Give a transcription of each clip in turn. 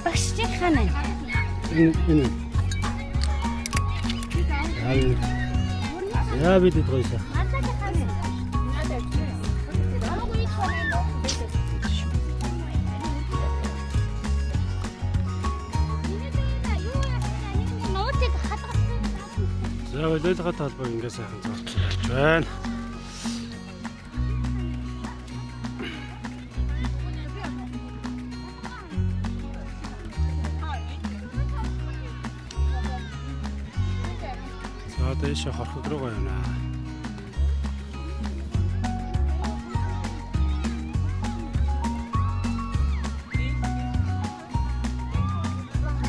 Багш чи хана. Энэ энэ. Яа бид гоёсаа. Нууцыг хадгалсан. За болоолгоо талбай ингээ сайхан зурж байна. За дээшээ хорхог руу явна.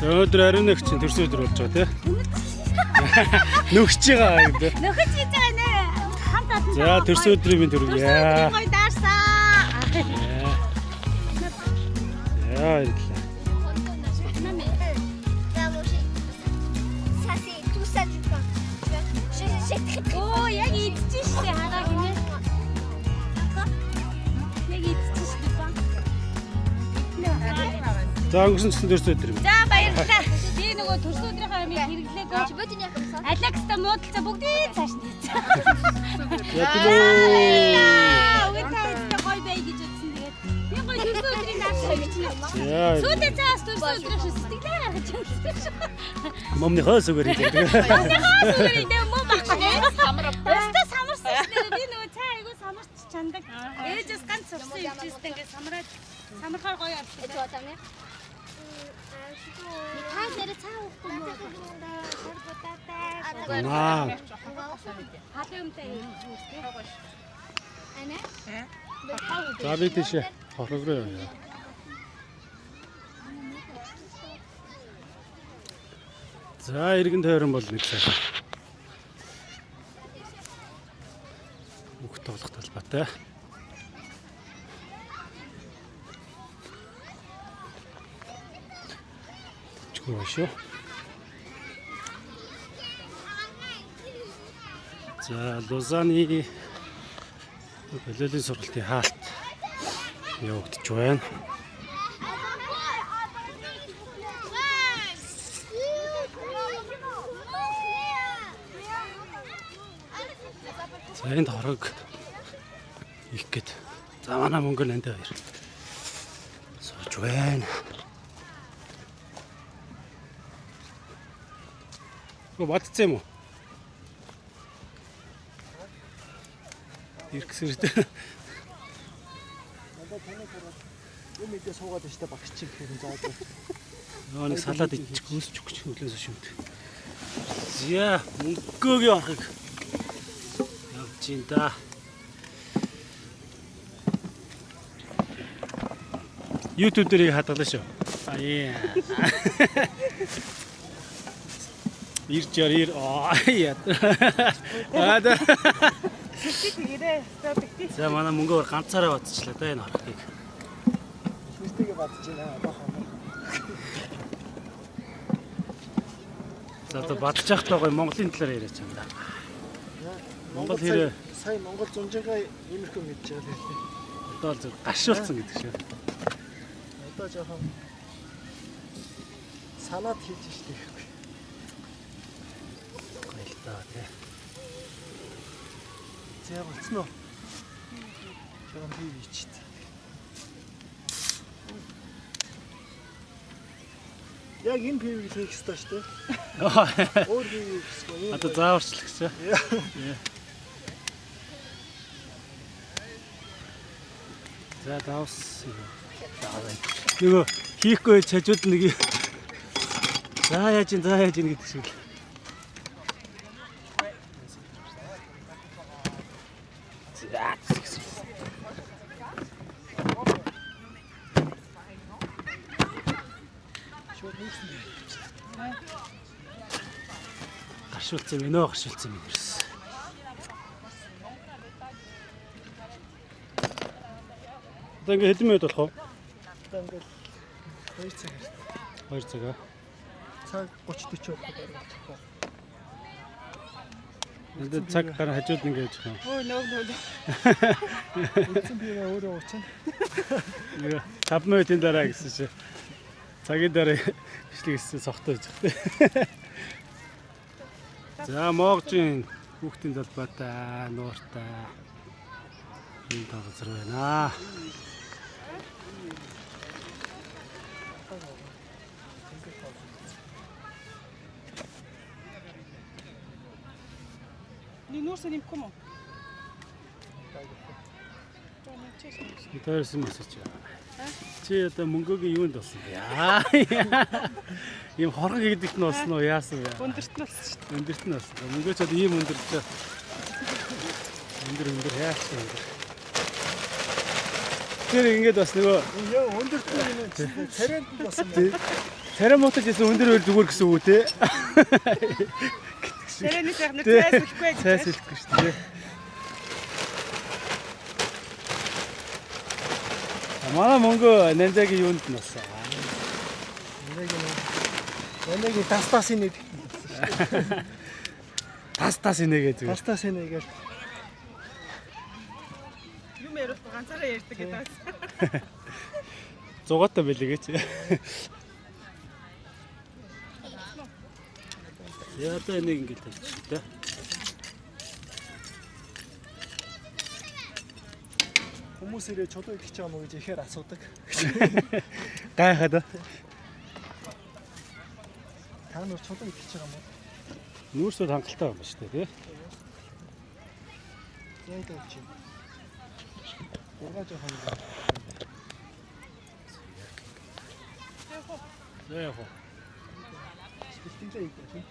За өнөөдөр ариун нэгч чинь төрсөн өдөр болж байгаа тий. Нүгч байгаа гэдэг. Нөхөж хийж байгаа нэ. Хамт олон. За төрсөн өдрийн минь төргийе. Төрсөн өдрийн гоё даарсан. За баярлалаа. Ça, c'est tout ça du pain. Tu vois, j'ai très très Оо яг идчихэн штэ хараа гинэ. Яг идчихэн штэ ба. За өнгөрсөн жилийн төрсөн өдөр юм. За баярлалаа. Би нөгөө төрсөн өдрийнхөө амийг хэрэглээгүй. Tu peux tenir comme ça. Алекста муудалцаа бүгдийг цааш нь хийсэн. За төлөө. Үгүй та хэдтэй гоё бай гэж үзсэн тэгээд би гоё төрсөн өдрийн нааш гэж байна. За Сүүдээ цаас төрсөн өдрийн шиг сэтгэлээ гаргаж ирсэн шүү. момныхоо сүгэр хийдэг. Момныхоо сүгэр идэв мөн багш. Самар. Өстө самарсан шүү дээ. Би нөгөө цай айгуу самарч чандаг. Ээжээс ганц сурсан юм чийстэй ингээд самраад самархаар гоё Et авчихсан. tu vois ta mère. Та нэрээ цаа уухгүй юм уу? Наа. Халуун юмтай юм шүү дээ. Анаа? За би тийшээ хорхог руу явъя. За эргэн тойрон бол нэг сайхан. Бүх тоглох талбайтай. Чгүй ба шүү. За Лозаны болиолын сургалтын хаалт явагдаж байна. За энд хорог их гээд. За манай Монгол энд хоёр сууж байна. Гоо бадцсан юм уу? Иргэсэртэй. Надад таныг хараад юм идэ суугаад байна штэ багш чи гэхээр заад. Нөгөө нэг салаад идчих өсч өгч өглөөс шимт. За мөнгөгийн орхог явж ин да. YouTube дээр хадгалаа шүү. А яа. Ирж яар ир аа яа. Аа да. Тэгэрээ. За тэгтий. За манай мөнгөөр ганцаараа бацчлаа да энэ орхийг. Шүстэйгээ бадж байна одоохоо. За одоо бадж явахдаа гоё Монголын талаар яриач юм да. Монгол хэрэг сая Монгол зунжингаа иймэрхүү мэдж байгаа лээ. одоо л зөв гашуулсан гэдэг шиг. Одоо жоохон санаад хийж штэ гэхгүй. Гоё л даа тий. За болцсон уу? Жоохон би бичээд. Яг энэ пивийг хийх ёстой штэ. Өөр пив хийх ёсгүй. Одоо зааварчлах гэсэн. За давс. Нөгөө хийхгүй чажууд нэг за яаж ин за яаж ин гэдэг шиг л. За гэсэн. Шууд нүүрсэн. Гаршуулсан юм нөө гаршуулсан юм ерөөс. Одоо ингээ хэдэн минут болох вэ? Одоо ингээл 2 цаг хэрэг. 2 цаг аа. Цаг 30 40 болоход орчих. Энд цаг гарan хажууд ингээ яж байгаа. Өө нөө нөө. Эцэн би өөрөө уучна. Нэг 5 минутын дараа гэсэн чи. Цагийн дараа бичлэг хийсэн сохтой байж байгаа. За Могжийн хүүхдийн залбаатай, нууртай энэ газар байна. Нэг нүүрсээ нэмэхгүй юм уу? Тойрсон мэсэж. Чи одоо мөнгөгийн юунд болсон бэ? Яа. Ийм хоргон хийдэгт нь болсон уу? Яасан бэ? Өндөрт нь болсон шүү дээ. Өндөрт нь болсон. Мөнгөө ч одоо ийм өндөрч. Өндөр өндөр яач өндөр. Тэр ингээд бас нөгөө Яа өндөрт нь юм царайд нь болсон юм. царай муутаж исэн өндөр байр зүгээр гэсэн үг үү те? Царайны сайхан нэр цай сэлэхгүй гэж. Цай сэлэхгүй шүү дээ. Манай мөнгө нанзагийн юунд нь болсон. Нэг нэг тас тас инээ. Тас тас инээгээ зүгээр. Тас тас инээ гэж. Юм ярихгүй ганцаараа ярьдаг гэдэг. Зугаатай байлээ гэж. Яа одоо энийг ингэж тавьчих та. Хүмүүс ирээ чулуу идэх гэж байгаа мó гэж ихээр асуудаг. Гайхаад. Та нар чулуу идэх гэж байгаа мó? Нүүрсүүд хангалттай юм ба шүү дээ тий. Яг л чи. Ургаа жоохон юм. За яг уу. Бэлтгэлээ хийдэг тийм.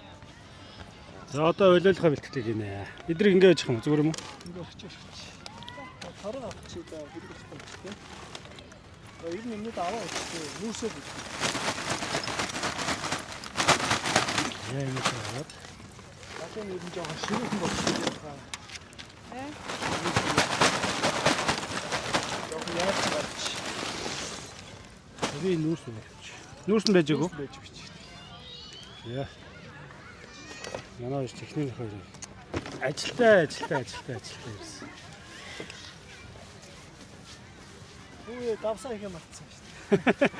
За одоо ойлоолохоо бэлтгэлийг хийнэ. Эдрийг ингэ яж юм уу? Зүгээр юм уу? Ингээ орчих орчих. Таран авчих да хэрэг болохгүй юм тийм. Ер нь юмнууд аваа өгчтэй. Нүүрсээ бэлтгэв. Яа юм бэ? Гадаа нь ер нь жоохон ширүүхэн болчихсон юм байна. Жоохон яаж гарч Би нүүрс үү. Нүүрс нь байж өгөө. байж өгч. Яа. Манай хоёр техник хоёр. Ажилтай, ажилтай, ажилтай, ажилтай ирсэн. Хүүе давсаа их юм алдсан шүү дээ.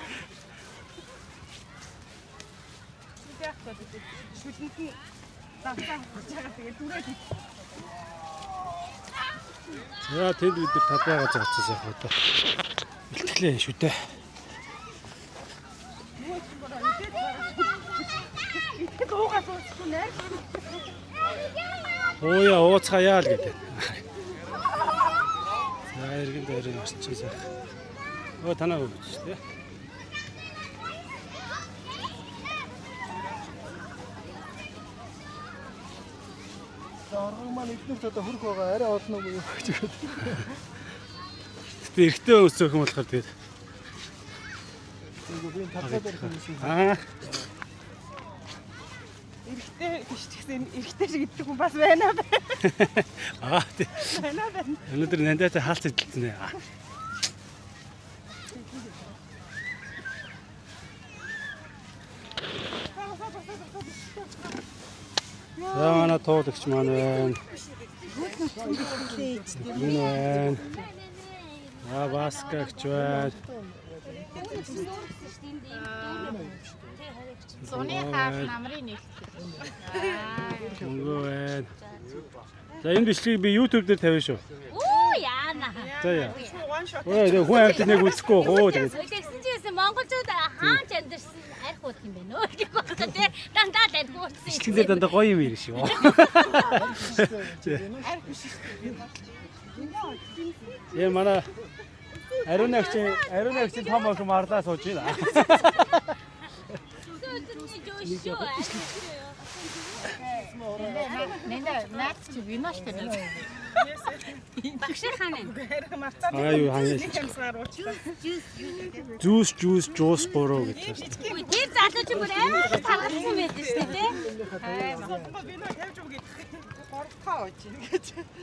Яг тоо шүлэнд нь давсаа хатж байгаа тэгээд түрээд За тэнд бид нар талбайгаа зогссон сайхан одоо. Бэлтгэлээ шүү дээ. итгэл уугаа суучихгүй нэр. Ууя ууцгаая л гэдэг. За эргэн дойрыг орчих сайхан. Өө танаа өгч шүү дээ. За оргон маань эднэрт одоо хөрөх байгаа арай олон уу юу гэж өгöd. Гэтэ эрэгтэй хүмүүс зөөхөн болохоор тэгээд Зүгээр би талбай дээр хүмүүс юм. аа Эрэгтэй биш ч гэсэн эрэгтэй шиг иддэг хүн бас байна байна. аа тий. Байна байна. Өнөөдөр нандаатай хаалт идэлтэн ээ. За манай туулагч маань байна. Энэ байна. Аа баскагч байна. Зуны хаал намрын нийлцэл. Мөнгөө байна. За энэ бичлэгийг би YouTube дээр тавина шүү. Оо яана. За яа. One shot. Ой тэгээ хүн амьтад нэг үзэхгүй хөө тэгээд. Тэгсэн чи юусэн монголчууд хаач амьдэрсэн арх уух юм байна өө гэх бодсон тий. Дандаа л арх ууцсан. Бичлэгэн дээр дандаа гоё юм ирэх шүү. Арх биш шүү дээ. Яа манай ариун агчийн том охин марлаа сууж байна. Шүү. Нэнэ наад чи вино штэ нэ. Багшийн хаан. Аа юу хаан. Зүүс жүүс жуус 3 гэж байна. Үгүй тэр залуу чинь бүр амар таргалсан байдаг шүү дээ, тий?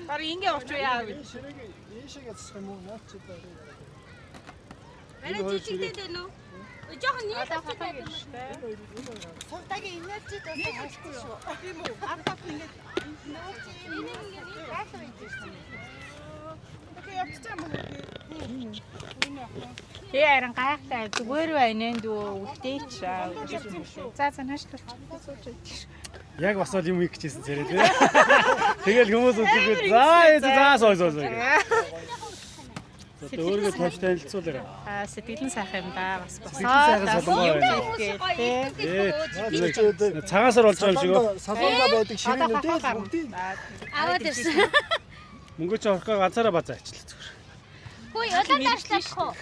Бараг ингээ уучуу яа вэ? Ширээг ийшээ засах юм уу? Наад чи даа. Арай жижигтэй дээ нүү. Жохон нийлүүлсэн байдаг юм. Сунтагийн энержид бас хайхгүй шүү. Тийм үү? Ардаа ингээд Гайлуу хийж шүү. тэгээ явчихсан юм уу? Тэ харин гайхалтай зүгээр байна энэ дүү үлдээч. За за наашлуулч. Яг бас л юм хийх гэжсэн царай тий. Тэгэл хүмүүс үзэхэд за за сой сой сой. За тэ өөрийгөө товч танилцуулаарай. Аа сэтгэл нь сайхан юм да. Бас Сэтгэл сайхан босоод. солонгоо байна. Тий. Цагаан сар болж байгаа юм шиг үү? Салонда байдаг ширээнүүдээ л бүгдийг Аваад ирсэн. Мөнгө чи хорхоо ганцаараа базаа ачлаа зүгээр. Хөөе, улаан даашлах уу?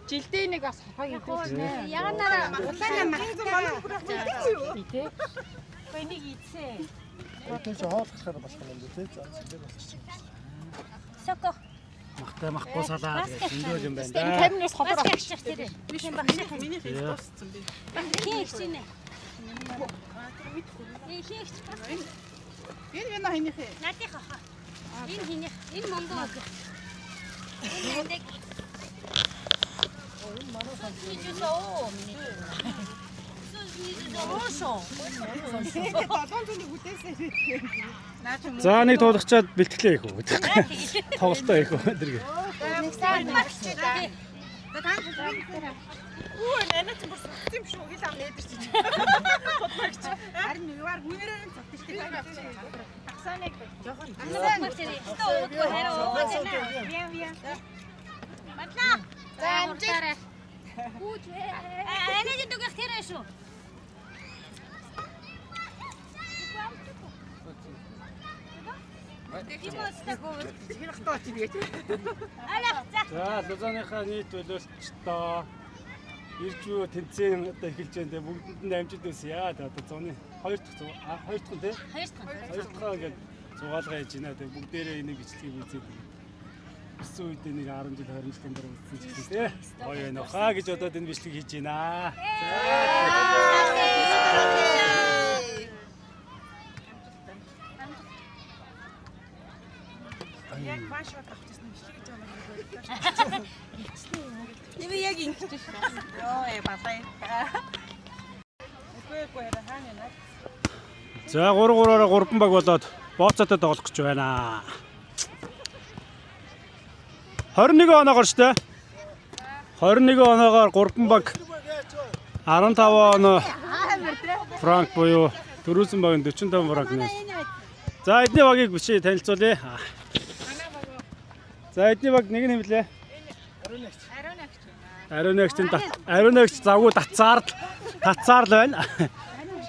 Жилдээ нэг бас хорхоо идүүлж нэ. Яганаараа улаанаа Тий. Үгүй нэг идсэн. тэр чи хооллохоор болох юм дээ тий. За зэрэг болчих юм. Соко. Махтай махгүй салаа гэж зөндөл юм байна Энэ да. 50-наас ховор Бас авчих тэр. Биш багшийн минийх их дууссан би. Хин их чинь. Хин их чинь. Энэ вино хинийх ээ. Надих хаа. Энэ хинийх. Энэ мөнгө үг. Энэ хэндэг. Долоон зууны хүлээсээ ирээд. Наа чи За нэг туулгачаад бэлтгэлээ их үү. Тоглолтоо их үү тэр гэ. Үгүй нанаа чи бүр сутсан юм шүү. Хэл ам нээдэр чи. Бодлоо гэж. Харин юуар гүнээрээ нь цогтож шүү дээ. Таксаныг Өстө уудгүй харин уугаад байна. вян вян. Батлаа. За амжилт. Анагийн дүгэх тэр байх шүү. Алах за. За Лузаныхаа нийт төлөөлчдөө ирж юу тэмцээн одоо эхэлж байна те бүгдэнд нь амжилт хүсье. Одоо зуны хоёр дахь зугаа хоёр дахь нь те Хоёр дахь. хоёр дахь ингээд зугаалгаа хийж байна те бүгдээрээ энийг бичлэгийг үзээд өссөн үедээ нэг 10 жил 20 жилийн дараа үзсэн ч гэсэн те гоё байна хаа гэж бодоод энэ бичлэг хийж байна. Яг ван шот авчихсан юм шиг гэж байгаа юм. Би яг ингэж шүү. Йоо э балай. Үгүй үгүй хараа хаана наа. За 3 3-аараа 3 баг болоод бооцоотой тоглох гэж байна. 21 оноогоор штэ. 21 оноогоор 3 баг 15 оноо франк буюу дөрвсөн багийн 45 франк нэ. За эдний багийг бичиж танилцуулъя. За эдний баг нэг нь хэмлээ. Ариунагч. Ариунагч завгүй татсаар л татсаар л байна.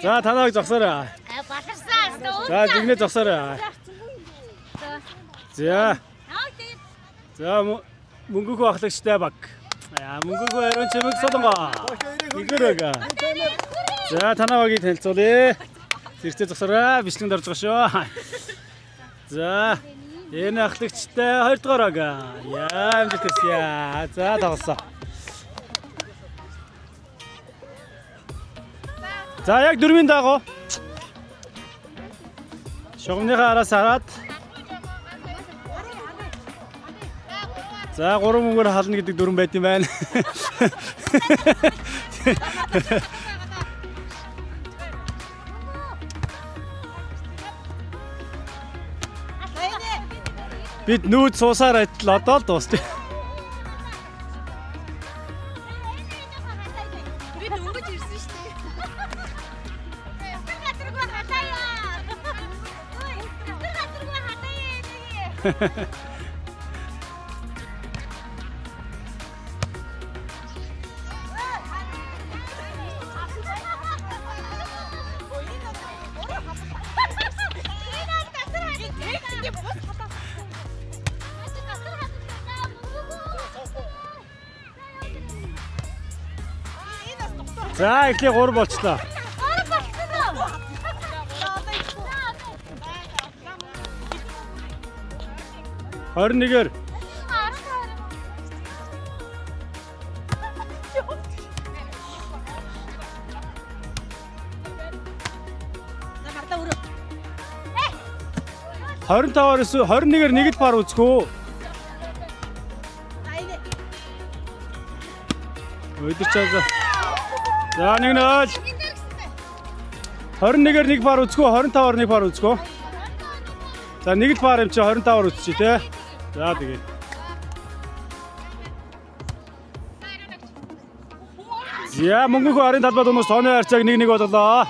За танааг зогсоорой. Баларсан. За жигнэ зогсоорой. За. Аа тэгээд За мөнгөөхөө ахлагчтай баг. Аа мөнгөөхөө ариун чимэг солонгоо. Нэгэрэг. За танаа багийг танилцуулъя. Зэрэгцээ зогсоорой. Бичлэгэнд орж байгаа шүү. За энэ ахлагчтай хоёрдугаар баг. Яа амжилт хүсье. За тоглосон. За яг дөрмийн дагуу шугамныхаа араас хараад За гурван мөнгөөр хална гэдэг дүрэн байт юм байна. Бид нүүд суусаар адил одоо л дуусна. Би дөнгөж ирсэн шүү дээ. Тэр газаргүй халаая. Ой, тэр газаргүй халаая. За эхлээ 3 болчлоо. Гурав болчихсон уу? 21-ээр Марлаа өрөө. 25-аар 21-ээр нэг л пар үзэх үү? Өдөрч. За 1-0. 21-ээр нэг пар үзэх үү? 25-аар нэг пар үзэх үү? За нэг л пар юм чи 25-аар үзчихье те. За тэгээ. За мөнгөнхөө арын талбай дундаас тооны харьцааг 1-1 боллоо.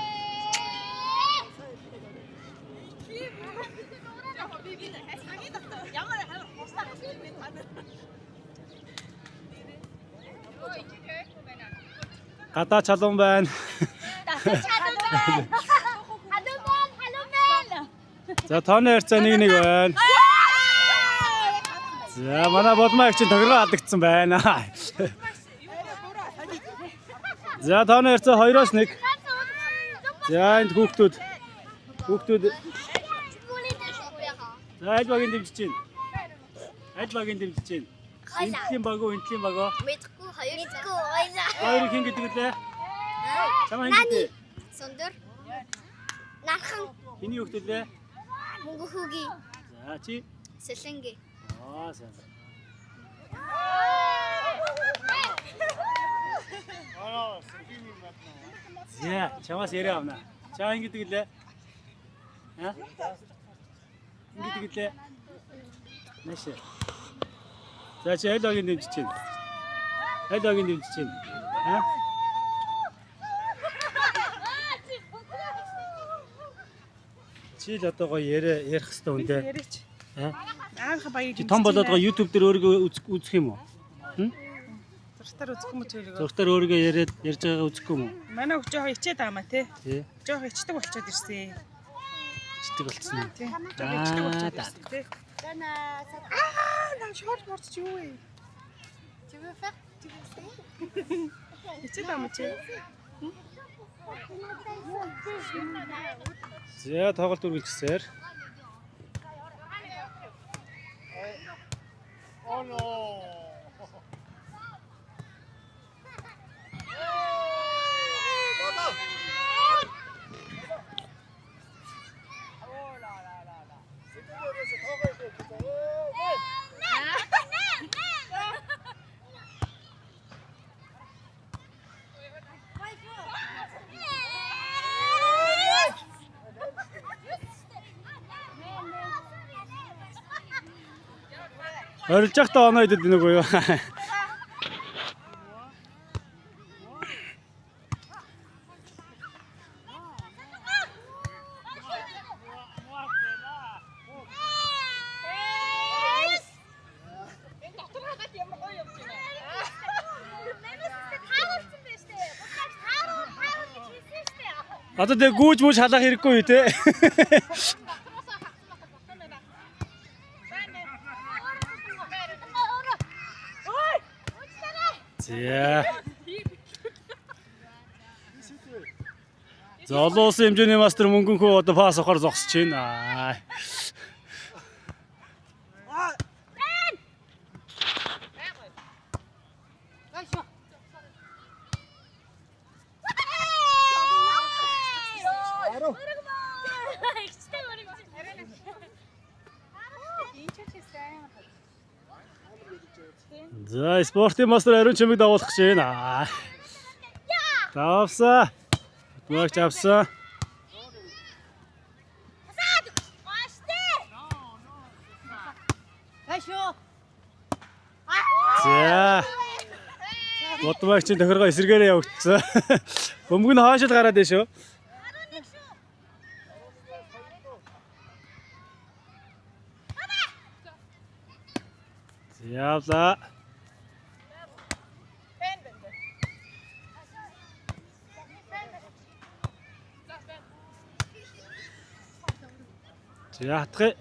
Гадаа чалуун байна. Халуун байна. Халуун байна. За тооны харьцаа 1-1 байна. За манай Булмаа их чинь тохиргоо алдагдсан байна. За тооны харьцаа 2-оос 1. За энд хүүхдүүд за аль багийн дэмжиж байна? Аль багийн дэмжиж байна? Энтлийн баг уу, энтлийн баг уу? Мэдгүй хоёр. Мэдгүй хоёлаа. Хоёрыг хэн гэдэг вүлээ? Чамаа хэн гэдэг? Сундөр. Нархан. Хэний хүүхдүүд лээ? Мөнгө хүүги. За чи? Сэлэнги. Аа сайн. За чамаас яриа авна. Чаа хэн гэдэг лээ? Аа? Хэн гэдэг лээ? Нэшэ. За чи аль багийн дэмжиж байна? Аль багийн дэмжиж байна? Аа? Чи л одоо гоё яриа ярих хэвээр үндэ. Яриач. Аа? Аавынхаа баяыг Чи том болоод гоё YouTube дээр өөрийгөө үзэх юм уу? Зуртаар үзэх юм уу тэрийг. Зургатаар өөрийгөө яриад ярьж байгаагаа үзэхгүй юм уу? Манай хөх жоохон ичээд байгаа маа тий. Тий. Жоохон ичдэг болчиход ирсэн. Читэг болцсон юм. Тий. Жоохон ичдэг болчиход ирсэн тий. Аа, наа шорт морч юу вэ? Ичээд байгаа маа чи. За тоглолт үргэлжсээр. Орилж байхдаа оноо идэд нэг үү юу? Одоо тэгээ гүүж мүж халах хэрэггүй юу те? За. За олон улсын хэмжээний мастер мөнгөнхөө одоо пас авахар зогсож байна. За спортын мастер Ариун чимэг дагуулах гэж байна. Давсан. Батмагч авсан. За. Батмагчийн тохиргоо эсэргээрээ явагдсан. Бөмбөг нь хойш л гараад байна шүү. Явлаа. За хатгая.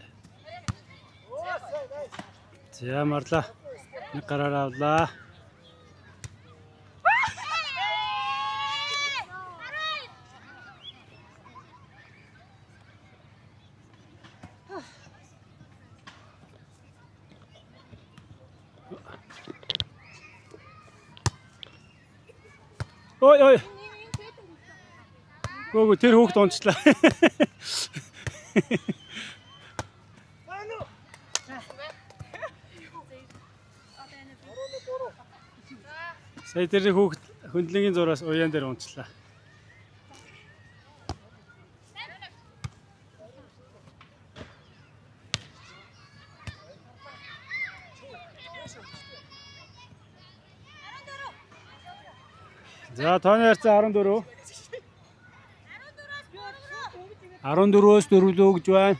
За марлаа. Нэг гараар авлаа. Ой ой. Гөө тэр хүүхд унчлаа. Сая тэр хүүхд хөндлөнгийн зураас уяан дээр унчлаа. За тооны харьцаа 14. 14-өөс 4 лөө гэж байна.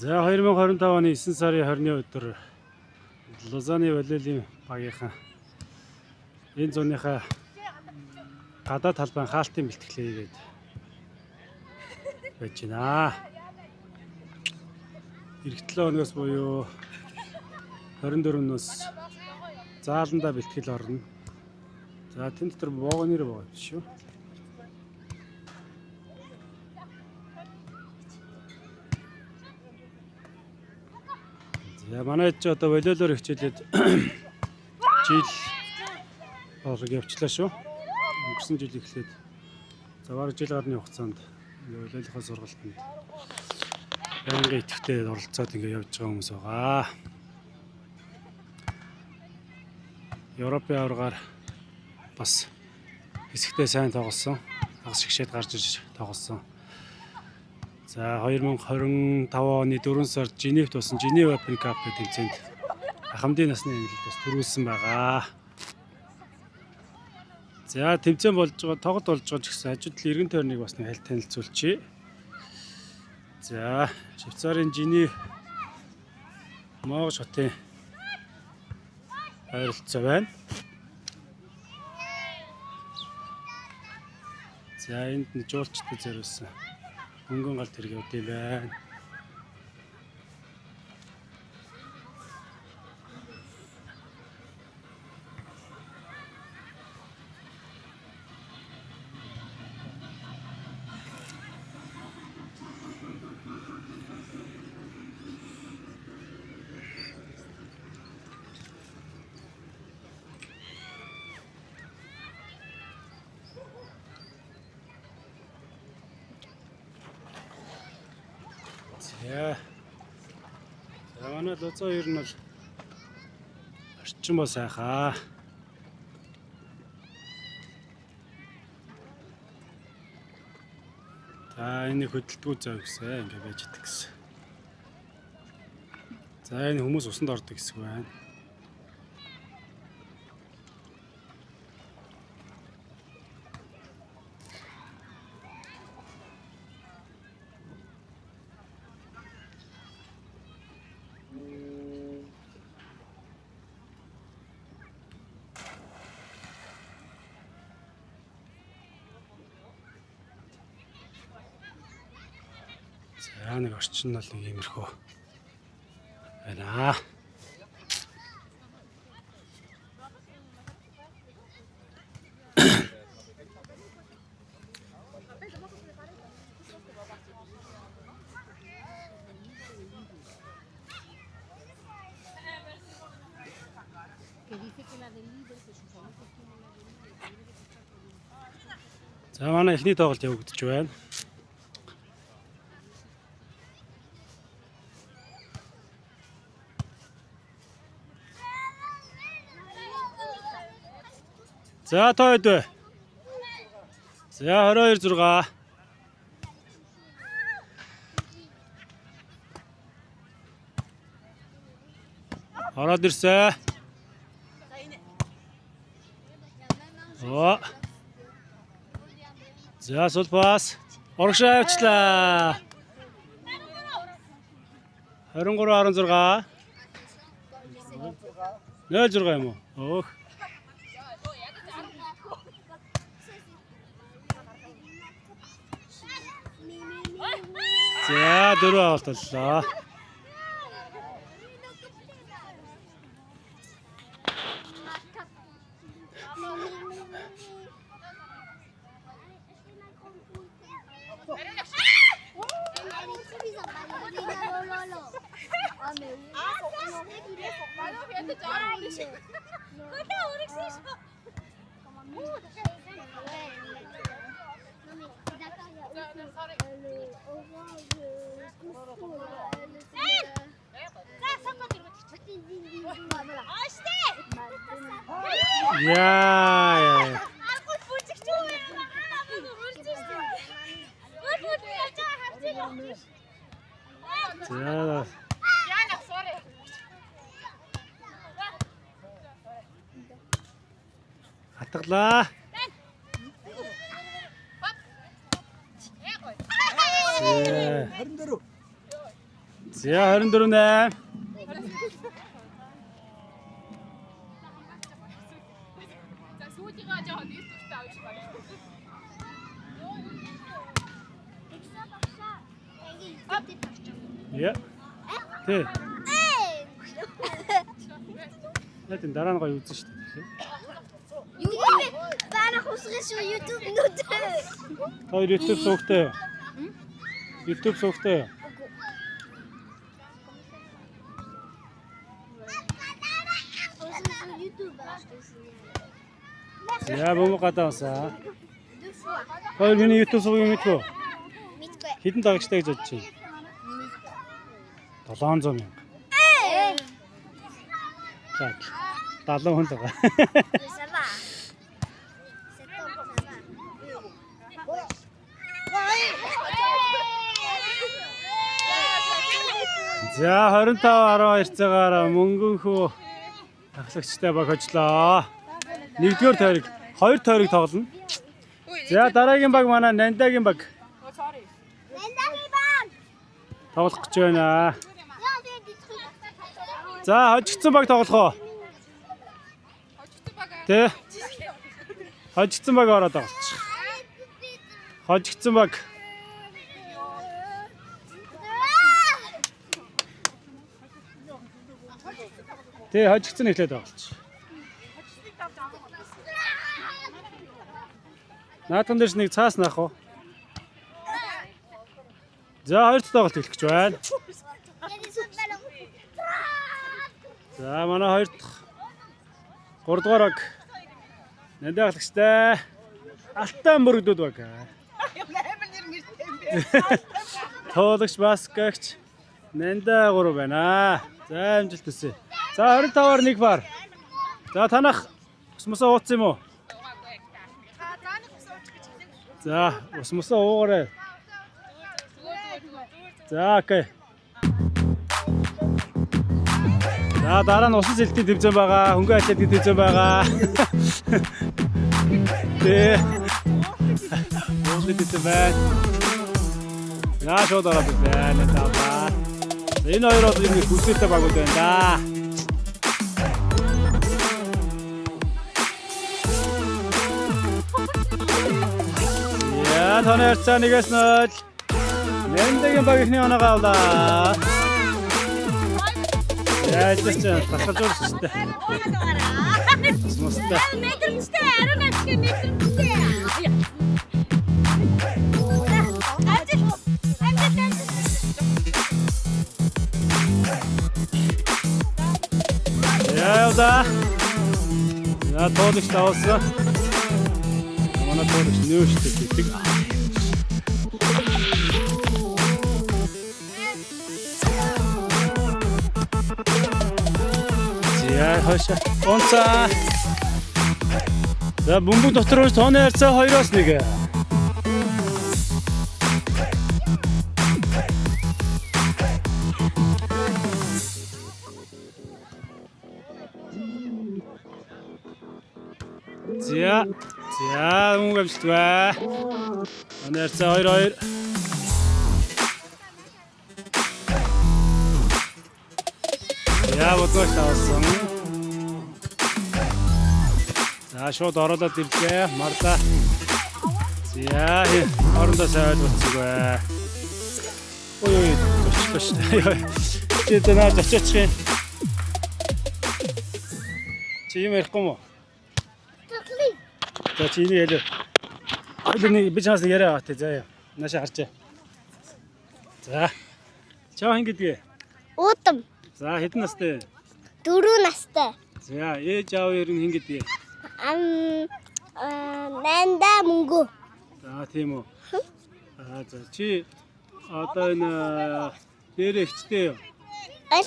За 2025 оны 9 сарын 20-ны өдөр Лозаны волейболын багийнхан энэ зууныхаа гадаад талбайн хаалтын бэлтгэлээ хийгээд байж байна. Ирэх 7 хоногоос буюу 24-нөөс зааландаа бэлтгэл орно. За тэн дотор боогонэр боо биш үү? За манай ч одоо волейболоор хичээлээд жил болог явчлаа шүү. Өнгөрсөн жил эхлээд за бараг жил гарны хугацаанд ингээ волейболынхаа сургалтанд байнгын идэвхтэй оролцоод ингээ явж байгаа хүмүүс байгаа. Европын аваргаар бас хэсэгтээ сайн тоглосон. Хагас шигшээд гарч ирж тоглосон. За 2025 оны 4 сард Женевт болсон Женева Open Cup гэх тэмцээнд ахмадын насны ангилалд бас түрүүлсэн байгаа. За тэмцээн болж байгаа, тоглолт болж байгаа ч гэсэн хажууд тал эргэн тойрныг бас нэг хальт танилцуулчихъя. За Швейцарын Женев Моогож хотын ойролцоо байна. За энд нь жуулчдад зориулсан хөнгөн гал тэрэг явд юм байна. За. За манай Лузаа ер нь бол орчин бол сайхаа. За энэ хөдөлтгүү зав гэсэн ингээ байж идэг гэсэн. За энэ хүмүүс усанд ордог хэсэг байна. За нэг орчин нь бол нэг иймэрхүү байна. За манай эхний тоглолт явагдаж байна. За та хэд вэ? За 22 6. Ороод ирсэн. Оо. За сул пас. Урагшаа авчлаа. 23 16. 06 юм уу? Өөх. За дөрөв авалт боллоо. Хөлөө өргөсөн шүү. За сокод өргөж. Ооштэй. Яа. Аргууд бүжигч юу юм аа хурж шүү. Бүр бүр яаж байгаа харж байна. За. Яна sorry. Хатглаа. За. 24. За 24 8. За сүүлийнхаа жоохон нэр төртэй авч байна. Я. Тэ. Яг энэ дараа нь гоё үзэн шүү дээ. YouTube барах усгаж шүү YouTube нүд. Та хоёр YouTube суугтай юу? YouTube суугтай юу? YouTube За бөмбөг гадаа унсаа. Хоёр миний YouTube сууг юм мэдгүй. Мэдгүй. Хэдэн дагагчтай гэж бодож байна? 700 мянга. За 70 хүн л байгаа. Ça va. C'est top, ça va. За 25 12 цагаар мөнгөнхөө тахлагчтай баг хожлоо. Нэгдүгээр тойрог, хоёр тойрог тоглоно. За дараагийн баг манай Нандагийн баг тоглох гэж байна. За хожигдсон баг тоглох уу? Тэ? Хожигдсон баг ороод тоглолчих. Хожигдсон баг. Тэ хожигдсон эхлээд тоглолчих. Наатан дээрс нэг цаас наах уу? За хоёр дахь тоглолт эхлэх гэж байна. За манай хоёр дахь гурав дугаар баг. Нандаа ахлагчтай. Алтан мөрөгдөд баг. Амар нэр мэртэй юм бэ. Туулагч баскагч Нандаа гурав байна. За амжилт хүсье. За 25-аар нэг пар. За танах ус мусаа ууцсан юм уу? За ус мусаа уугаарай. За окей. За дараа нь усан сэлтийн тэмцээн байгаа, хөнгөн атлетикийн тэмцээн байгаа. Тэ. Уулын тэмцээн байна. За шууд ороод ирлээ. За баа. За энэ хоёр бол юм хүсэлтэй багууд байна да. Яа, тооны харьцаа 1-0. Нэндэгийн баг ихний оноогоо авлаа. Яа, эдгээр чинь тасгалжуулагчтай. Смустай. Мэдрэмжтэй ариун гацгийн мэдрэмжтэй. Амжилт. Амжилт амжилт. Яа, явда. За, туулагч давсан. Манай туулагч нөөштэй гэдэг. За, хойшоо. Унцаа. За, бөмбөг дотор хойш тооны харьцаа 2-1. За. За, мөнгө амжилтгүй. Тооны харьцаа 2-2. Я бодгооч тавсан. За шууд оруулаад ирлээ. Марлаа. За орондоо сайн ойлголцгоо. Ой ой, зочлоо шүү дээ. Чи зэ наа зочоочих юм. Чи юм ярихгүй юм уу? За чи энийг ялээ. Хоёул нэг би чамаас нэг яриа аваа тий. За яа. Наашаа харчаа. За. Чаа хин гэдгээ. Уудам. За хэдэн настай? 4 настай. За ээж аав ер нь хин гэдгээ. Ам нанда мөнгө. За тийм үү. Аа за чи одоо энэ дээрээ ихчтэй юу? Аль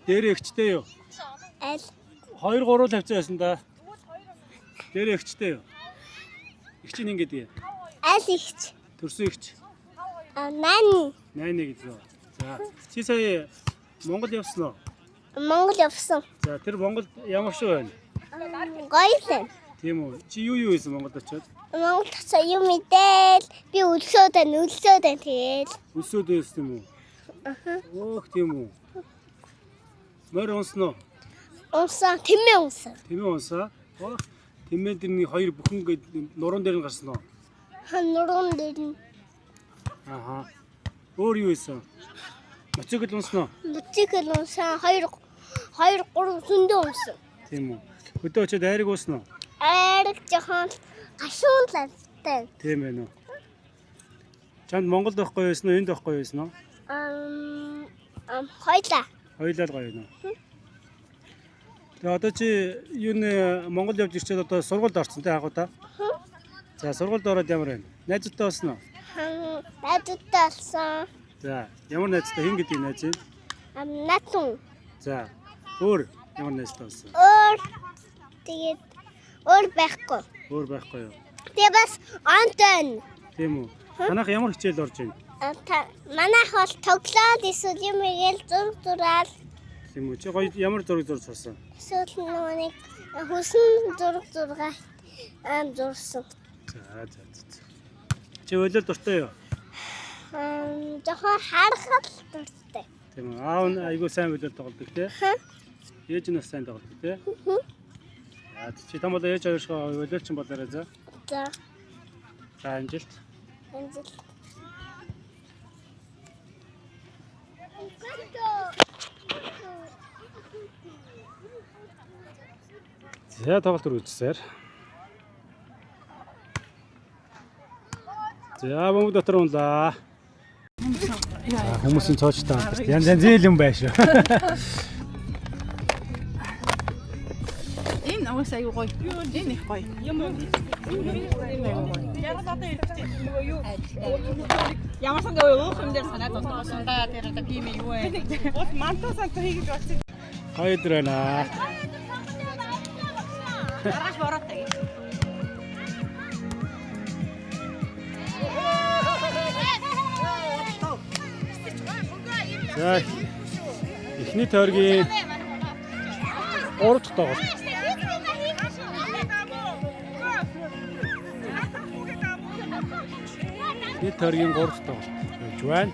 Дээрээ ихчтэй юу? аль 2 3 л хавцаа байсан да. Дээрээ ихчтэй юу? Ихч нь хин гэдгээ. аль ихч. Төрсөн ихч. Нани 81 гэдэг. За чи сая Монгол явсан уу? Монгол явсан. За тэр Монголд ямар шиг байна? Гоё л байна. Тийм үү. Чи юу юу хийсэн Монголд очиод? Монгол тасаа юм мэдээл би өлсөөд байна, өлсөөд байна тэгээл. Өсөөд байсан юм уу? Аа. Өөх тийм үү. Морь унсан уу? Унсан, тэмээ унсан. Тэмээ унсаа. Өөх тэмээ дээр нэг хоёр бүхэн гээд нуруунд дээр нь гарсан уу? Хан нуруунд дээр нь Ааха. Өөр юу хийсэн? Моцикл унсан уу? мотоцикл унсан, 2 2 3 зөндөө унсан. Тийм үү. Хөдөө очиод айраг уусан уу? Айраг жоохон гашуун лавтай. Тийм байна уу. Чамд Монголд байхгүй байсан уу? Энд байхгүй байсан уу? Ам ам хоёлаа. Хоёулаа л гоё байна уу? Тэгээ одоо чи юу нэ Монгол явж ирчээд одоо сургуульд орсон те агуу та. За сургуульд ороод ямар байна? Найзуудтай болсон уу? Хан найзуудтай болсон. За ямар найзтай хэн гэдгийг найз юм? Ам наатун. За өөр ямар найзтай болсон? Өөр тэгээд өөр байхгүй. Өөр байхгүй юу? Тэгээ бас онтой. Тийм үү? Танах ямар хичээл орж байна? Манайх бол тоглоод эсвэл юм игээл зураг зураал Тийм үү? Чи гоё ямар зураг зурж сурсан? эсвэл нөгөө нэг хүсэн зураг зургаа ам зурсан. За за за. за. Чи өөлөл дуртай юу? Ам жоохон харахад л дуртай. Тийм үү? Аав нь айгүй сайн өөлөл тоглодог тий? Ээж нь бас сайн тоглодог тий? За чи там болоо ээж хоёр шиг өөлөлчин болоорой за. За За амжилт. амжилт. За тоглолт үргэлжлэсээр. За бөмбөг дотор унлаа. За хүмүүсийн цоочтой хамтарч янз янзын юм байна шүү. Энэ угаасаа аюу гоё. Энэ их гоё. Юм уу? Яг одоо ирэх чинь нөгөө юу? Ямар сан нөгөө уух юм дээр санаад болсон да. Тэр одоо тийм юу вэ? Бол мантаа санта хийж бодсон. Гоё өдөр байна. Маргааш бороотой гэж. За эхний тойргийн 3 дахь тоглолт. Эхний тойргийн 3 дахь тоглолт явж байна.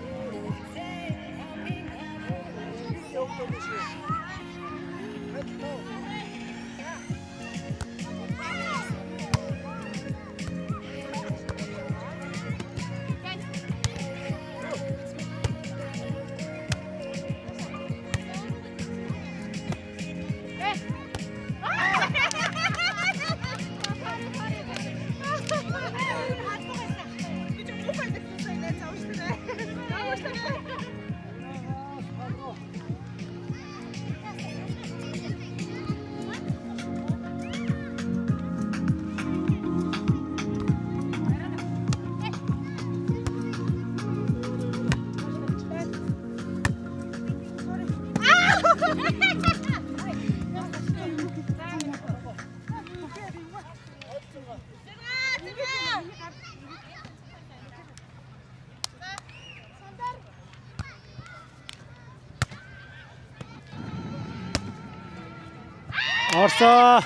Орсоо.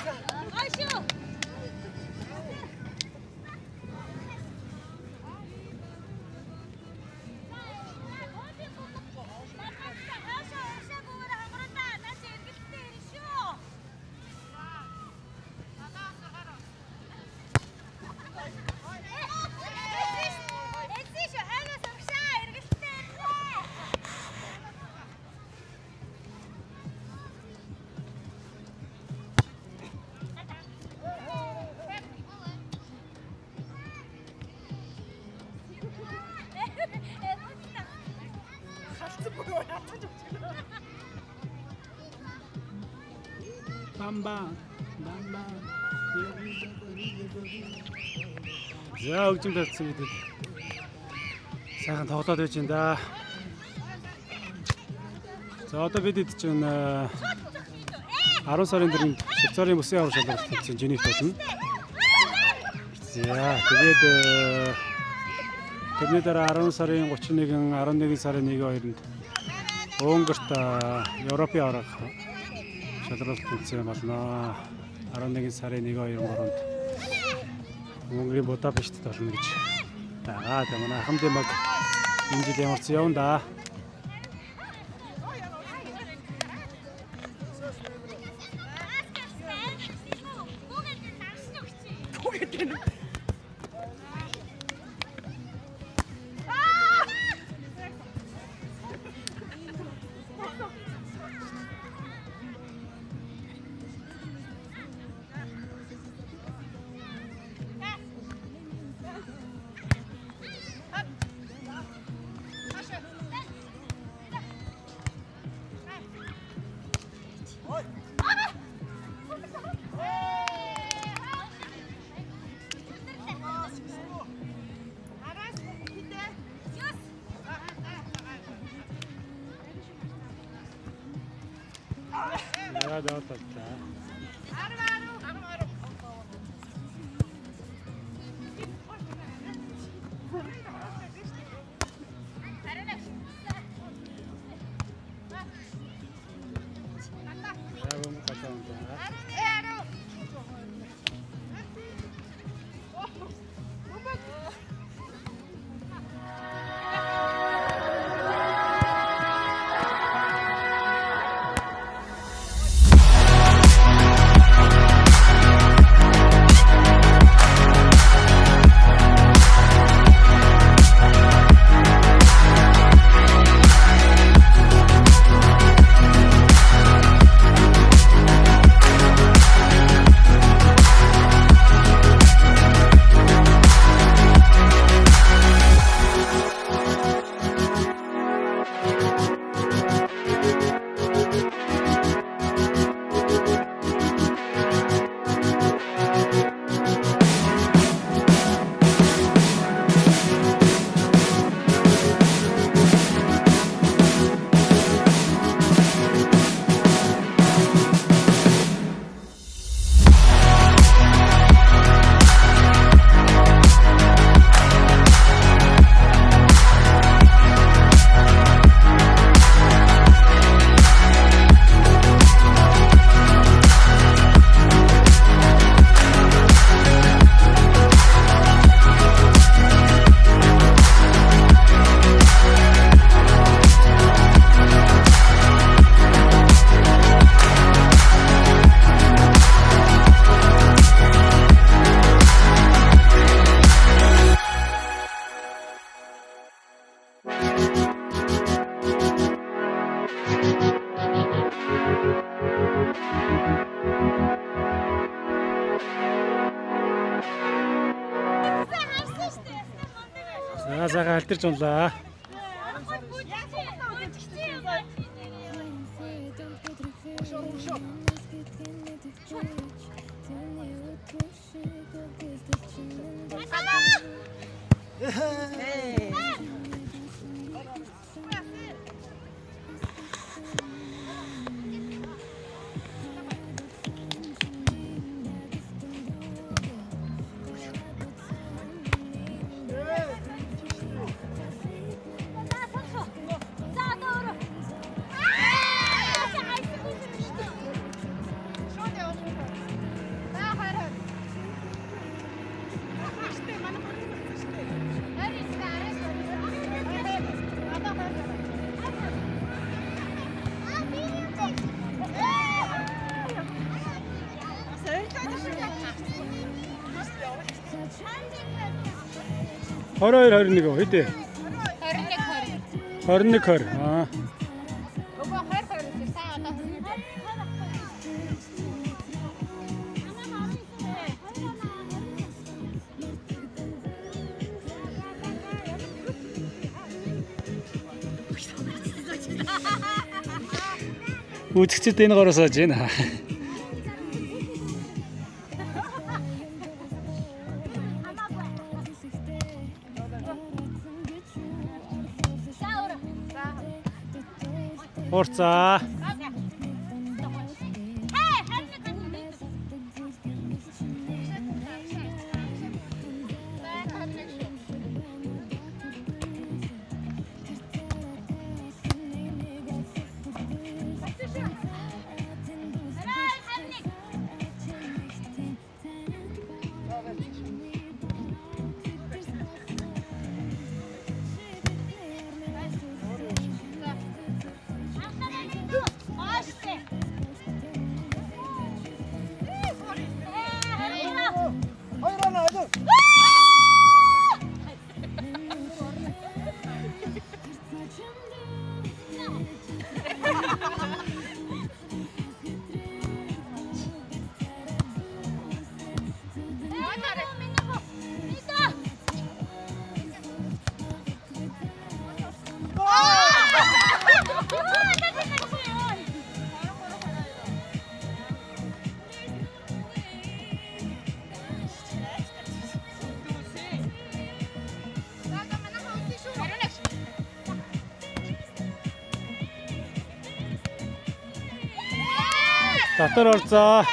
Бам бам. Бам бам. За, хөгжим тавьсан гэдэг. Сайхан тоглоод байж энэ да. За, одоо бид ид чинь 10 сарын 4-нд Швейцарын бүсийн авар шалралт тэмцээн Женевт болно. За, тэгээд тэрний дараа 10 сарын 31, 11 сарын 1, 2-нд Унгарт Европын аварга шалралт тэмцээн болно. 11 сарын 1, 2, 3-нд Унгарын Будапешт болно гэж байгаа. Тэгээ манай Ахмадын баг энэ жил ямар ч явна да. Яа даа таллаа. За, бөмбөг гадаа унлаа. За, сайхан альтэрч унлаа. За, одоо өөрөө. Шууд яваа шууд. За, 20 20. Штэ манай бүр штэ. 29 19. Одоо 20. 22 21 хэд вэ? 21 20. 21 20. Аа. Өгөө 20 20 сайн одоо. Үзэгчд энэ гороос сууж байна. Хуурцаа. Хоёр оноо алив. Дотор орцоо.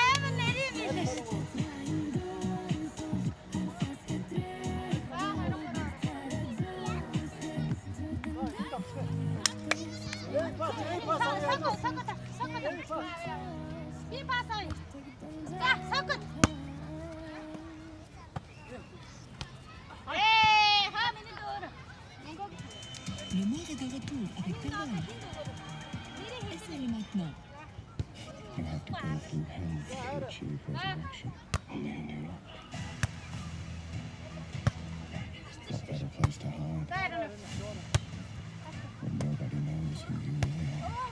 Би пас авъя. За, сокот. Ээ, хаа миний дөр. Le maire est de retour avec ferveur. Essayez maintenant. You have to go through hell to achieve resurrection. Only in New York. What better place to hide when nobody knows who you really are?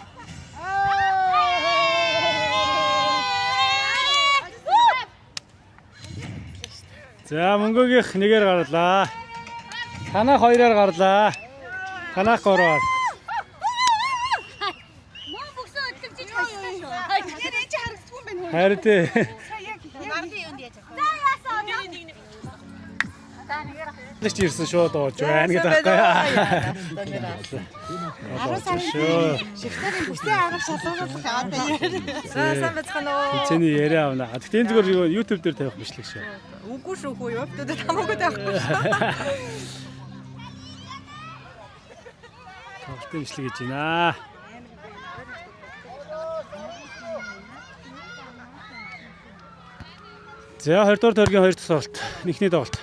За мөнгөгийнх нэгээр гарлаа. Танах хоёроор гарлаа. Танах гурваар. Мөн бүксэн өдлөмжиж хассан шүү. Тэр энэ чи харагддаггүй юм байна хөө. Харин тий. За яасан одоо? Нэг ч ирсэн шууд ууж байна гэдэг байхгүй. 10 сарын Шүү. Швейцарын бүсээ арга шалгуулах одоо яриа. За сайн байцгаана уу? Тэнцэний яриа авна. Гэхдээ энэ зүгээр юу YouTube дээр тавих бичлэг шүү. Үгүй шүү хүү юу. Тэд хамаагүй байхгүй шүү. Тоглолтын бичлэг хийж байна. За 20 дугаар тойргийн 2 дахь тоглолт. Эхний тоглолт.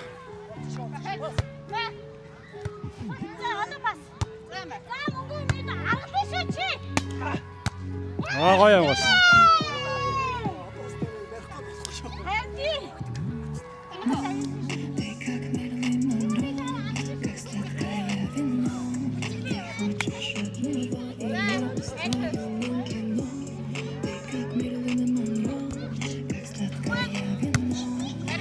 За одоо пас. За мөнгө минь аргалаа шүү чи. Аа гоё юм бас. Харин тий. Ты как Мерлин Монро, как сладкое вино. Ты хочешь от него, и я устрою нам кино. Ты как Мерлин Монро, как сладкое вино. Ты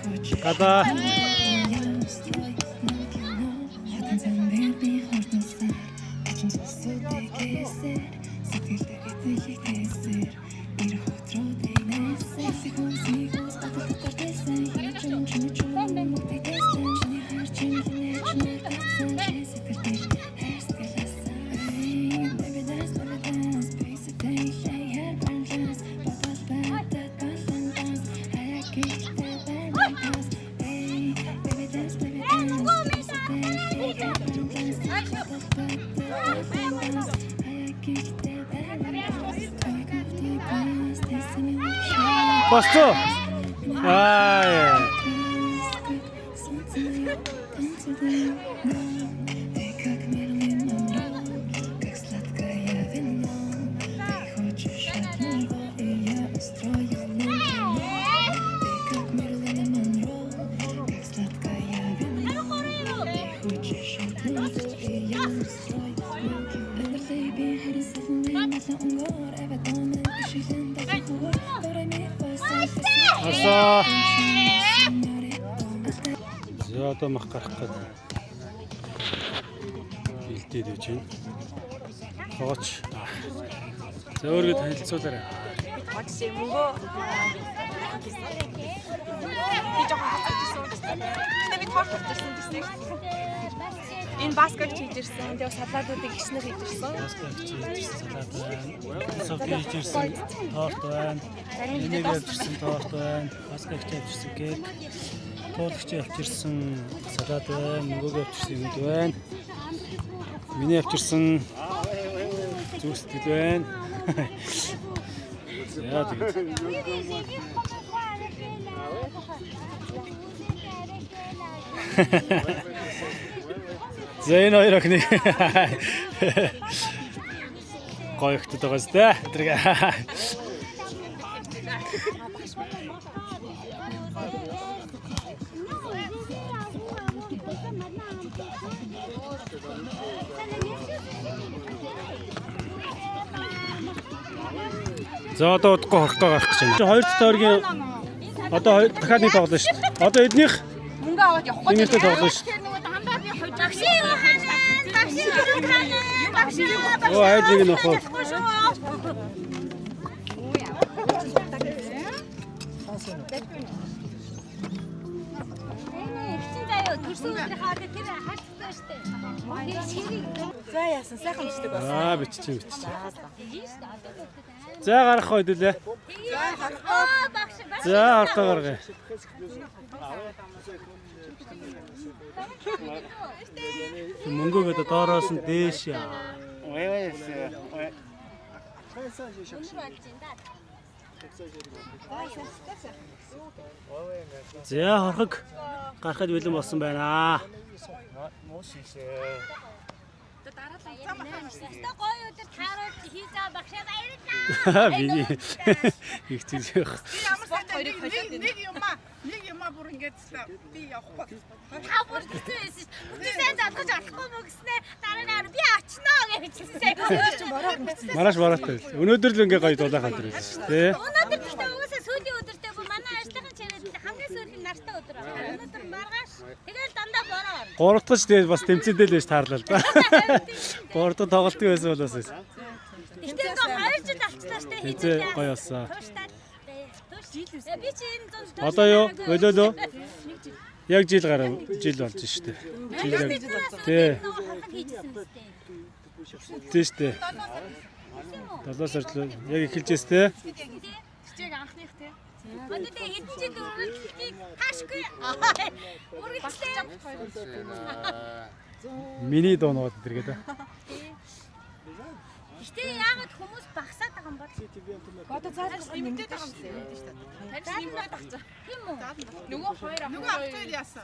хочешь Гадаа. от него, и я устрою нам кино. Хатан зам би хордонсаар, ачин сүсүүдээ кесэр, сэтгэл дээр эцэлэг тэсэр. Ирэх өдрүүдийг найсэр, хүнсийг ус батал дотор тэсэн, хичээн чиний чулуун мөгтэй тэсэн, чиний хайр чиний хинэ чиний татсан, чи сэтгэл дээр хайр сэтгэл асан. Baby dance, baby dance, basic day, lay hair balance, бодол батад балан данс, хаяа гихтэй байна пас. Hey, baby dance, baby dance, basic day, lay hair balance, бодол батад балан данс, хаяа гихтэй байна пас. Той той пас, тэсэн юм чи. Босцоо. Аа. Ты как Мерлин Монро, как сладкое вино. Ты хочешь от него, и я устрою нам кино. Ты как Мерлин Монро, как сладкое вино. Ты хочешь от него, и я устрою нам кино. Амьдралыг би харин сэлэн малан өнгөөр аваад өмнө ишгэлэн далайн хөвөр дөрөй ми фасол. Орсоо. За одоо мах гарах гээд бэлдээд байж байна. Тоогооч. За өөрийгөө танилцуулаарай. Тоож мөнгөө. Би жоохон хацаж ирсэн. Гэтэ би тоож авчихсан гэсэн. Энэ баскаг хийж ирсэн. Тэгээ салаадуудыг ихснэр хийж ирсэн. Баскаг хийж ирсэн салаад байна. Софи хийж ирсэн торт байна. Энийг авчирсан торт байна. Баскаг хийж авчирсан cake. Туулагч авчирсан салаад байна. Мөнгөг авчирсан юмуд байна. Миний авчирсан зүг сэтгэл байна. За тэгээд. За энэ хоёр охины гоё охтод байгаа зү тэ. Тэрэг. За одоо удахгүй хорхоо гарах гэж байна. Хоёр дахь тойргийн одоо дахиад нэг тоглоно шүү дээ. Одоо эднийх Мөнгө аваад явахгүй. Эднийхтэй тоглоно шүү дээ. Багшийн юу ханаа? Багшийн юу ханаа? Багшийн юу Оо хайж нэг нөх. Эгчин заяа төрсөн өдрийнхөө одоо тэр харцтай штэ. Тэр ширийг За яасан сайхан бичлэг болсон. Аа биччихэ биччихэ. За гарах хойд үлээ. Аа багш багш. За хорхоо гаргая. Мөнгөө гэдэг доороос нь дээш яа. За хорхог гарахад бэлэн болсон байна. Өстой гоё өдөр тааруулж хийж байгаа багшаа баярлалаа. Миний их зүйл. Хоёрыг холиод нэг юмаа нэг юмаа бүр ингээд би явахгүй. Та бүр гэсэн байсан шүү. Үгүй сайн залгаж олохгүй мө гэснээр дараа нь би очноо гэж хэлсэн сайн. Мараш бараатай. Өнөөдөр л ингээ гоё дулаахан өдөр байсан шүү дээ. Өнөөдөр гэхдээ угаасаа сүүлийн өдөртэй бүр манай ажлынхын чирээд хамгийн сүүлийн нартай өдөр байна. Өнөөдөр маргааш тэгэл дандаа бороо орно. Гурав дахь тэгээд бас тэмцээндээ л байж таарлаа л да. Гурав дахь тоглолтын байсан бол бас. Гэхдээ нөгөө 2 жил алчлаа штэ Тэмцээ гоё болсон. Тууштай. Туш. Би чи энэ зун Одоо юу? Болоолоо. Яг жил гараа жил болж штэ. Жил яг тий. Нөгөө хорхог хийжсэн мэт. Тий штэ. 7 сард л яг эхэлж эс тэ. Чиг анхных тий. Одоо тэгээ хэдэн жил үргэлжлэхийг таашгүй. Үргэлжлээ. Миний дуу нууд тэргээд. Гэтэ яагаад хүмүүс багасаад байгаа юм бол? Одоо цааш нэмэгдээд байгаа юм шүү дээ. Тань нэмэгдээд байгаа юм. Тийм үү? Нөгөө хоёр ах. Нөгөө ах хоёр яасан.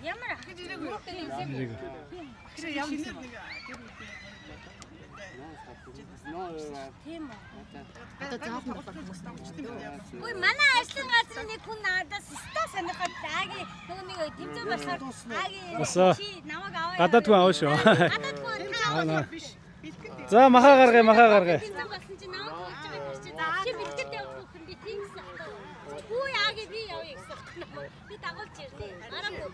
Ямар ах? Нэрийг. Тийм үү? Одоо заах Үгүй манай ажлын газрын нэг хүн надаас өстой сонирхоод ааги нөгөө нэг тэмцээн болохоор ааги Басаа. чи намайг аваа. Гадаад хүн аваа шүү. Гадаад хүн та аваа. За маха гаргая маха гаргая. Тэмцээн болсон чи намайг хөөж байгааг харчи. Чи бэлтгэл явах хүн би тийм гэсэн аахгүй. Хүү ааги би явъя гэсэн аахгүй намайг. Би дагуулж ирлээ. Мараагүй.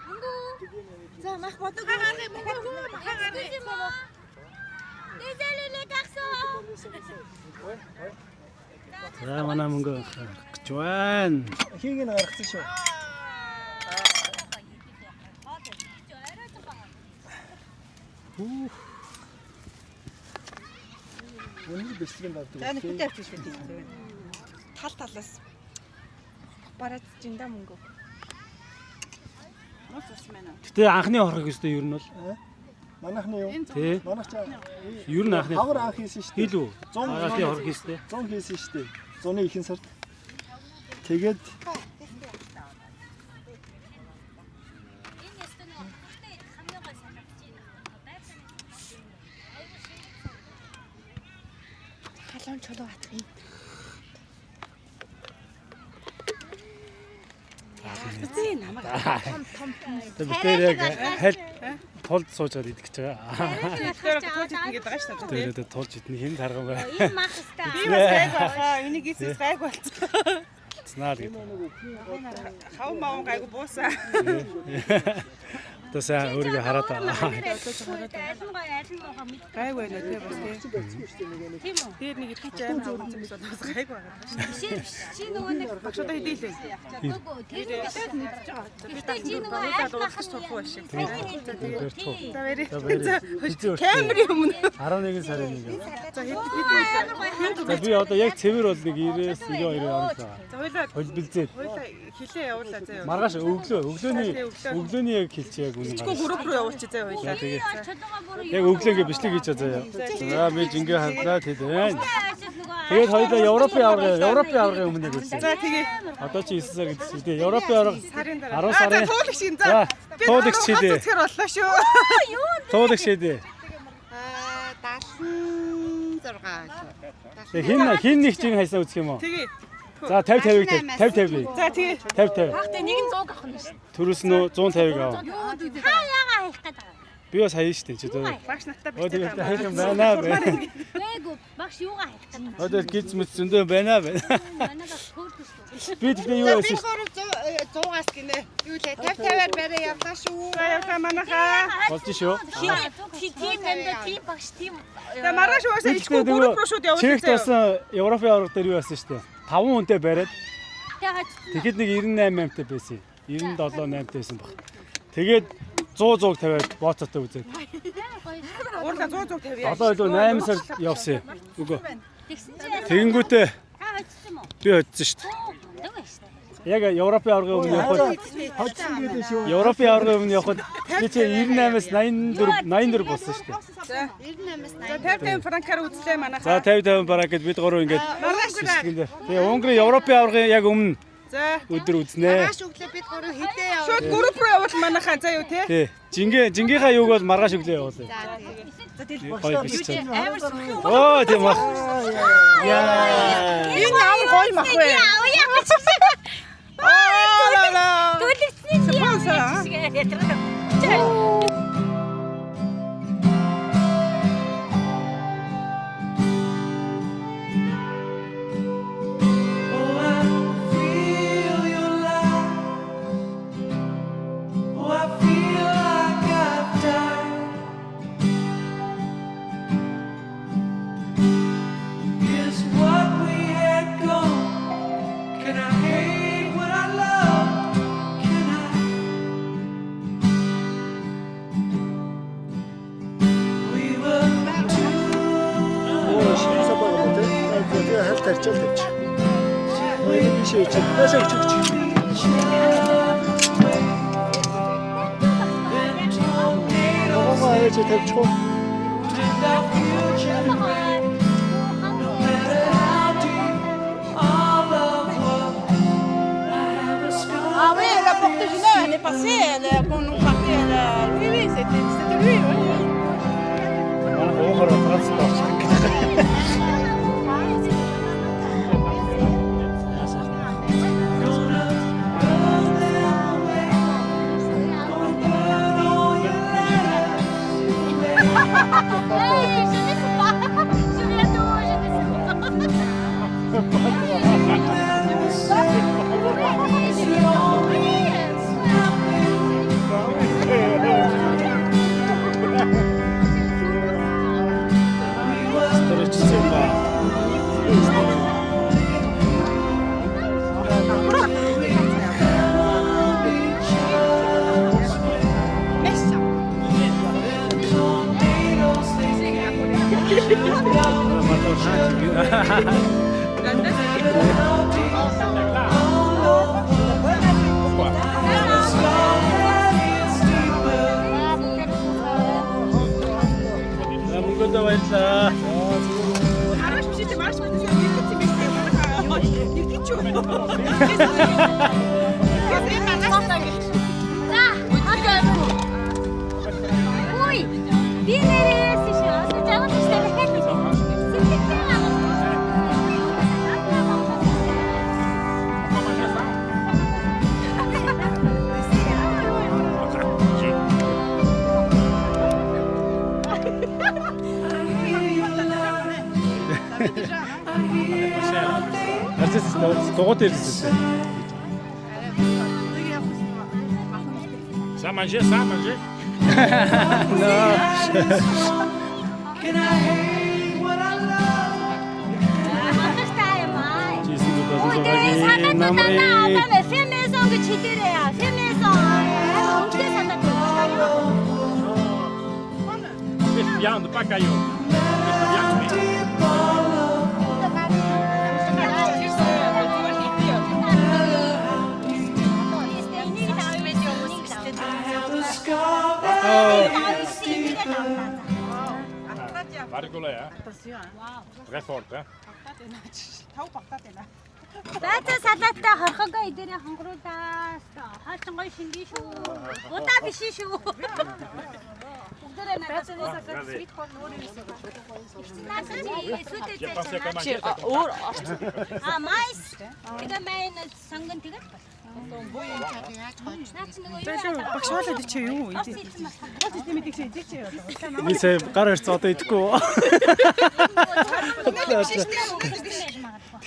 Мөнгө. За мах бодог. Мөнгө мах гаргая. Excusez-moi. Désolé les garçons. За манай мөнгө гарах гэж байна. Хийг нь гаргацсан шүү. Үнэн бичлэг нь давдаг. За нэг хүнтэй авчих шүү дээ. Тал талаас бараад жинда мөнгө. Гэтэ анхны хорхог өстэй ер нь бол Манайхны юу? тий. Манайх чаа Ер нь анхны хавар анх хийсэн шүү дээ. Хийлүү. 100 Агаатын хорхог хийстэй. 100 хийсэн шүү дээ. Зуны ихэнх сард. Тэгээд Энэ ёстой нэг хурдан идэх хамгийн гой санагдаж байна. Байцааны айгуу шингэн Халуун чулуу атах юм. Тэ намайг том том Тэ битээр яг хальт тулд суужгаад идэх гэж байгаа. Тэр тууж идэх гэдэг байгаа шүү дээ. Тэр тулж идэх хэн тарган бай. Энэ мах өстой. Би бас гайг байхаа. Энийг ийсээс гайг болцсон. Цнаа л гэдэг. Хав маун гайг буусан. Одоо сайн өөрийгөө хараад байгаа. Аль нь гоё, аль нь муухай мэддэг. Гайг байна тий бас тий. Тийм үү? Дээр нэг эрхий амар хавсан юм бол бас гайг байгаа. Биш биш. Чи нөгөө нэг Багш одоо хэдийлээ. үгүй тэр нэг Мэдчихэж байгаа. Би Гэхдээ чи нөгөө уулаад аль уулах бахан сурах байх шиг. Тэр туу. За баярыг. За баярыг. Хэзээ өртөө. Камерын өмнө. 11 сарын 1. За хэд хэд За би одоо яг цэвэр бол нэг 90-ээс 92 орно байгаа. За хоёлаа Холбилзээд. хоёлаа хилээ явуулаа заяа. Маргааш өглөө өглөөний өглөөний яг хэлчих яг үнэн. Чгүй групп руу явуулчих заяа хоёлаа. Тэгээ. Чулуугаа бүр Яг өглөө ингээ бичлэг хийж байгаа заяа. За би жингээ харлаа тэд байна. Тэгээд Тэгээд хоёлаа Европын аварга Европын аваргын өмнө үзье. За тэгээ Одоо чи 9 сар гэдэг чинь тий Европын аварга сарын дараа. 10 сарын. За туулагч юм за. За туулагч шидэ. Зүгээр боллоо шүү. Туулагч шидэ. Аа 76. Тэгээ хин хин нэг чин хайсаа үзэх юм уу? Тэгээ. За 50 50-ыг 50 50-ыг. За тэгээ. 50 50. Тэ нэг нь 100 авах нь шүү. Төрөөс нөө 150-ыг ав. Та яагаа хайх гээд байгаа? Би бас хаяа штэ чи одоо. Багш надтай Өө бичээд тэгээд хайх юм байна бэ. Бээгүү багш юугаа хайх гээд байгаа? Одоо гиз мэт зөндөө байна бэ. Манай бас хөөрдөн шүү. Би тэгтээ юу Би яасан штэ. 300-аас гинэ. Юу лээ 50 50-аар барай явлаа шүү. За явлаа манайхаа. Болж шүү. Тийм дандаа тийм багш тийм За маргааш угаасаа Би ичгүй тэгтээ групп руу шууд нөгөө явуулчих Чехт болсон Европын аварга дээр юу яасан штэ. 5 хүнтэй бариад тэ хажсан. тэгэхэд нэг 98 8-тай байсан. 97 8-тай байсан баг. Тэгээд 100 100 тавиад бооцоотой үзээд. Уурлаа 100 100 тавья. 7 илүү 8 сар явсан юм. Үгүй. Тэгсэн чинь Тэгэнгүүтээ та хажсан юм уу? би хоцсон штэ. Тэг шүү. Яг Европын аваргын өмнө явхад Хоцсон гэдэг шүү. Европын аваргын өмнө явхад би чи 98-аас 84 84 болсон штэ. За 98-аас 50 50 франкаар үзлээ За манайхаа. 50 50 бараг гэд бид гурав ингээд Маргааш бичлэгэн дээр. Тэгээ Унгарын Европын аваргын яг өмнө За өдөр үзнэ. Маргааш өглөө бид гурав хэдээ яваа. шууд групп руу явуул манайхаа за юу те. Тий. Жингээ жингийнхаа юуг бол маргааш өглөө явуулъя. За тийм. Гоё бичсэн. Амар сүхэн юм. Оо тийм ба. Яа. Энэ амар гоё мах вэ? Авъя гэж. Аа ла ла. Төлөгдсөний чи Спонсор. яа. Oh, I feel your light. Oh, I feel like I've died. Is what we had gone? Can I hate what I love? Can I? We were two. Оо шинэ байгаа юм тий. Тэгээ хальт арчаал тавьчих. Энэ биш ээ чи. Наашаа өч өч. Могоо аяач тавьчих уу? Did our future break? No matter how deep our love was, I have a scar. Ah oui, elle a porté Gina l'année passée, elle, quand nous partait, elle, oui, oui, c'était lui, oui, oui. Манай уухаар Францд орчих гэдэг. Gonna burn them away. Gonna burn all your letters away. Эй, je ne sais pas. Je viens d'où, je ne sais pas. That was said, it all means nothing. We were Сторичсэн ба. each other's way. Then tornadoes they came. Манай хаач. No matter how deep our love was, I have a scar that is deeper. За мөнгөдөө баярлаа. Маргааш биш үү, маргааш биш үү, нэгтгэж юм биш үү, манайхаа. Нэгтгэж юу? Би маргааш таа. За, одоо. Ой, би нэрээс шүү. Одоо жагал шүү дээ. Сэтгэлтэй гаргаж. Харьцаас дугуйтай ирсэн. Сайн manger ça, manger? Мандагтай юм аа. 976-гийн Тэгээ санаад намрын дандаа одоо фемезон гэж хэлээрэй яа. Фемезон. Үнтэй санаад байна. Viande, pas caillou. Viande, mais. Va rigoler, hein? Très fort, hein? Тав багтаад байна. Баца салааттай хорхогоо идэрээ хонгоруулаа. Хаачин гоё шингэн шүү. Удаа биш шүү. Бүгдээрээ надад Regardez. наасан чи сүдэ J'ai pensé qu'à зайлаа. manger, t'as compris. Өөр орч. А майс. Тэгээ майн сонгон тэгэл. Наа чи нөгөө юу? Багш хоолой чи юу? Орц идсэн болох. Хоол мэддэг чи идэх чи юу? Би сая гар харьцаа одоо идэхгүй.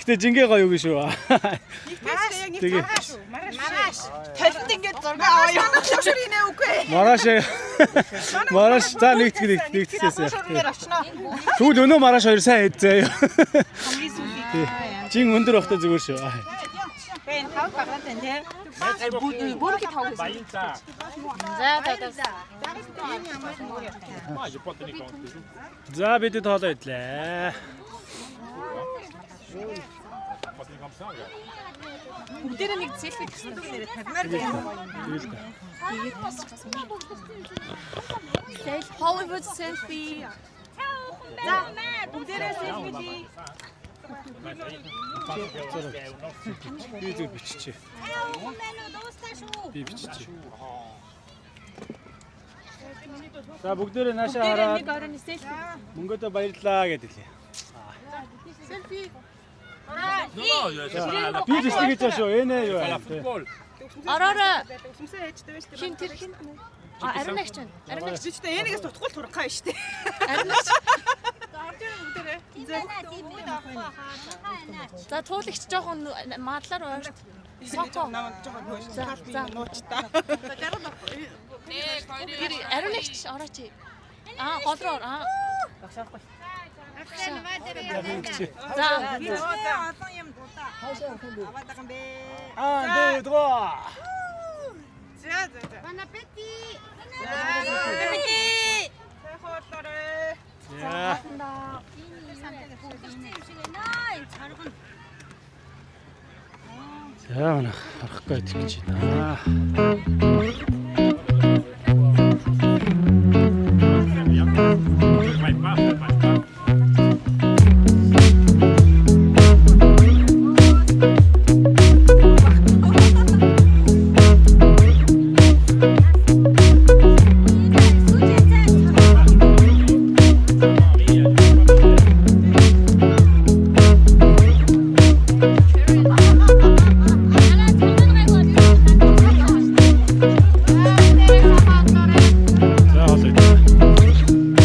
Гэтэ жингээ гоё юу шүү. Яг нэг Тэгээ. маргааш шүү. Маргааш. Толинд ингээд зураг аваа юу? Шүр инээ үгүй. Мараш Мараш за нэгтгэх нэгтгэхээс яах. Шүрнээр очно. Тэгвэл өнөө мараш хоёр сайн хэд заяа. Хамгийн сүүлийн. Жин өндөр байхдаа зүгээр шүү. Би энэ тав багтаад байна тий. Бүрхи тав гэсэн. Baïta. За за за. Moi, j'ai pas tenu compte. За бид тоолоо идлээ. Pas tenu comme ça, regarde. Бүгдээрээ нэг селфи гэсэн үг нэрээ тавимаар байна. Тэгэл та. Hollywood selfie. За бүгдээрээ селфи хий. Би зүг биччихье. Мэн дуустаа шүү. Би биччихье. За бүгдээрээ наашаа Бүгдээрээ нэг хараад оройн селфи. мөнгөдөө баярлалаа гэдэг лээ. Non, non, c'est pas la, Би бичлэг хийж байгаа шүү. Энэ юу pas la вэ? football. Ороорой. Өсөмсөө ээжтэй байж Хин тэр хин. А ариун агч байна. Ариун агч. Би ч та энэгээс тутахгүй л турхаа шүү дээ. Ариун агч. Тийм байна тийм байна. Хаа За туулагч жоохон мадлаар ойрт. Соко. Намайг жоохон хөөш. За, Би за. нууч та. Тэр ариун агч орооч. А гол руу ор. А. За. За олон юм дуудаа. Аваад байгаа юм бэ. Аа, дөө доо. За за за. Bon appétit. Аппетит. Сайн хооллоорой. За. Бүгдэрсэн юм шиг байна. Энэ цоргон. За манайх харахгүй идэх гэж байна. Pas, pas, pas. Сүжээ цай. Манай цоргон гайгүй. За хоол идлээ.